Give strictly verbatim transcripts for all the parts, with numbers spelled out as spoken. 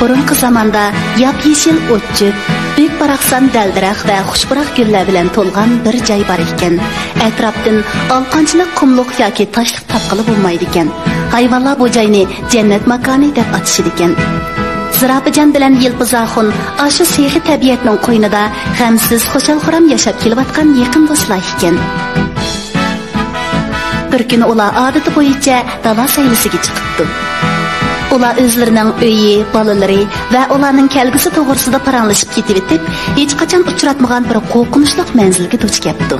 بۇرۇنقى زاماندا ياپيېشىل ئوت-چۆپ، بۈك-باراقسان دەل-دەرەخ ۋە خۇشپۇراق گۈللەر بىلەن تولغان بىر جاي بار ئىكەن. ئەتراپتىن ئالقانچىلىق قۇملۇق ياكى تاشلىق تاپقىلى بولمايدىكەن. ھايۋانلار بۇ جاينى جەننەت ماكانى دەپ ئاتىشىدىكەن. زىراپىجان بىلەن يىلپىز ئاخۇن ئاشۇ سېخىي تەبىئەتنىڭ قوينىدا غەمسىز، خۇشال-خۇرام ياشاپ كېلىۋاتقان يېقىن دوستلار ئىكەن. بىر كۈنى ئۇلار ئادىتى بويىچە دالا سەيلىسىگە چىقىپتۇ. ئۇلار ئۆزلىرىنىڭ ئۆيى، بالىلىرى ۋە ئۇلارنىڭ كەلگۈسى توغرىسىدا پاراڭلىشىپ كېتىۋېتىپ، ھېچقاچان ئۇچراتمىغان بىر قورقۇنچلۇق مەنزىلگە دۇچ كەپتۇ.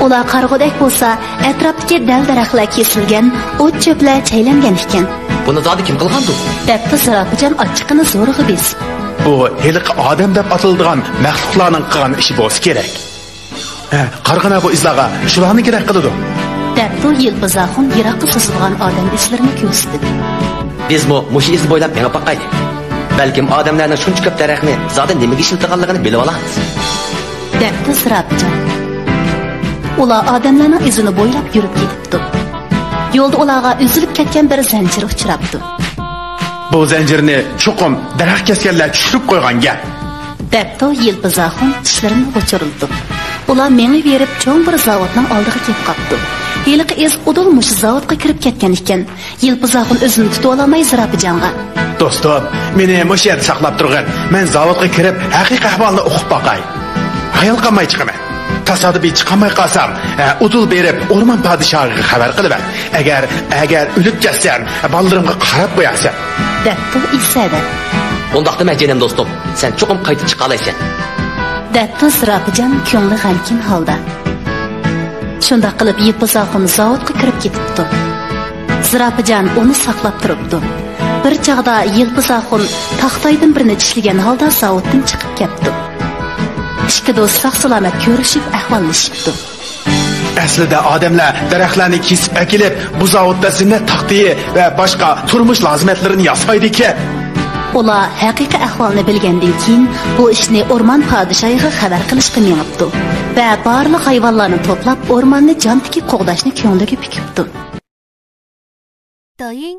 ئۇلار قارىغۇدەك بولسا، ئەتراپتىكى دەل-دەرەخلەر كېسىلگەن، ئوت-چۆپلەر چەيلەنگەن ئىكەن. بۇنى زادى كىم قىلغاندۇ؟ دەپتۇ زىراپىجان ئاچچىقىنى زورىغا بېسىپ. بۇ ھېلىقى ئادەم دەپ ئاتىلىدىغان مەخلۇقلارنىڭ قىلغان ئىشى بولسا كېرەك. ھە، قارىغىنا بۇ ئىزلارغا، شۇلارنىڭكىدەك قىلىدۇ. دەپتۇ يىلپىز ئاخۇن يىراققا سوزۇلغان ئادەم ئىزلىرىنى كۆرسىتىپ. بىزمۇ مۇشۇ ئىز بويلاپ مېڭىپ باقايلى. بەلكىم ئادەملەرنىڭ شۇنچە كۆپ دەرەخنى زادى نېمىگە ئىشلىتىدىغانلىقىنى بىلىۋالارمىز. دەپتۇ زىراپىجان. ئۇلار ئادەملەرنىڭ ئىزىنى بويلاپ يۈرۈپ كېتىپتۇ. يولدا ئۇلارغا ئۈزۈلۈپ كەتكەن بىر زەنجىر ئۇچراپتۇ. بۇ زەنجىرنى چوقۇم دەرەخ كەسكەنلەر چۈشۈرۈپ قويغان گەپ. دەپتۇ يىلپىز ئاخۇن چىشلىرىنى غۇچۇرلىتىپ. ئۇلار مېڭىۋېرىپ چوڭ بىر زاۋۇتنىڭ ئالدىغا كېلىپ قاپتۇ. ھېلىقى ئىز ئۇدۇل مۇشۇ زاۋۇتقا كىرىپ كەتكەن ئىكەن. يىلپىز ئاخۇن ئۆزىنى تۇتۇۋالالماي زىراپىجانغا. دوستۇم، مېنى مۇشۇ يەردە ساقلاپ تۇرغىن. مەن زاۋۇتقا كىرىپ ھەقىقىي ئەھۋالنى ئۇقۇپ باقاي. ھايال قالماي چىقىمەن. تاسادىپىي چىقالماي قالسام، ئە، ئۇدۇل بېرىپ ئورمان پادىشاھىغا خەۋەر قىلىۋەر. ئەگەر، ئەگەر ئۆلۈپ كەتسەم، بالىلىرىمغا قاراپ قويارسەن. دەپتۇ ئېسەدە. ئۇنداقتا مەن جېنىم دوستۇم، سەن چوقۇم قايتىپ چىقالايسەن. دەپتۇ زىراپىجان كۆڭلى غەمكىن ھالدا. شۇنداق قىلىپ يىلپىز ئاخۇن زاۋۇتقا كىرىپ كېتىپتۇ. زىراپىجان ئۇنى ساقلاپ تۇرۇپتۇ. بىر چاغدا يىلپىز ئاخۇن تاختايدىن بىرنى چىشلىگەن ھالدا زاۋۇتتىن چىقىپ كەپتۇ. ئىككى دوست ساق-سالامەت كۆرۈشۈپ ئەھۋاللىشىپتۇ. ئەسلىدە ئادەملەر دەرەخلەرنى كېسىپ ئەكېلىپ، بۇ زاۋۇتتا زىننەت تاختىيى ۋە باشقا تۇرمۇش لازىمەتلىرىنى ياسايدىكەن. ئۇلار ھەقىقىي ئەھۋالنى بىلگەندىن كېيىن، بۇ ئىشنى ئورمان پادىشاھىغا خەۋەر قىلىشقا مېڭىپتۇ ۋە بارلىق ھايۋانلارنى توپلاپ، ئورماننى جان تىكىپ قوغداشنى كۆڭلىگە پۈكۈپتۇ. 抖音